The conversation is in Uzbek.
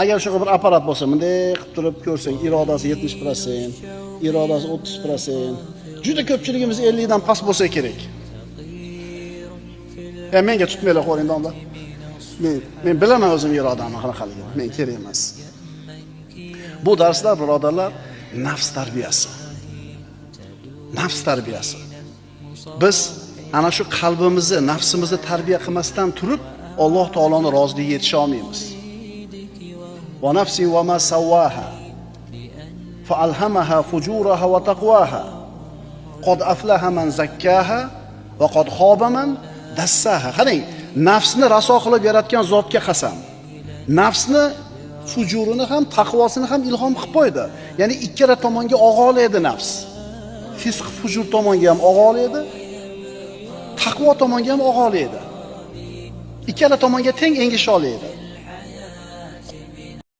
Agar shunaqa bir apparat bo'lsa, bunday qilib turib ko'rsang, irodasi 70%, irodasi 30%, juda ko'pchiligimiz 50 dan past bo'lsa kerak. Ya menga tutmanglar qo'ringni domla. Men bilaman o'zim irodamni qanaqaligini. Men kerak emas. Bu darslar birodarlar nafs tarbiyasi. Nafs tarbiyasi. Biz ana shu qalbimizni, nafsimizni tarbiya qilmasdan turib Alloh taoloning roziligiga yetisha olmaymiz. Va nafsi va ma sawwaha fa alhamaha fujuraha va taqwaha qad aflaha man zakkaha va qad khaba man dassaha. Qarang, nafsni raso qilib yaratgan zotga qasam. Nafsni fujurini ham, taqvosini ham ilhom qilib qo'ydi. Ya'ni ikkala tomonga og'olaydi nafs. Fisq fujur tomonga ham og'olaydi, taqvo tomonga ham og'olaydi. Ikkala tomonga teng engisha oladi.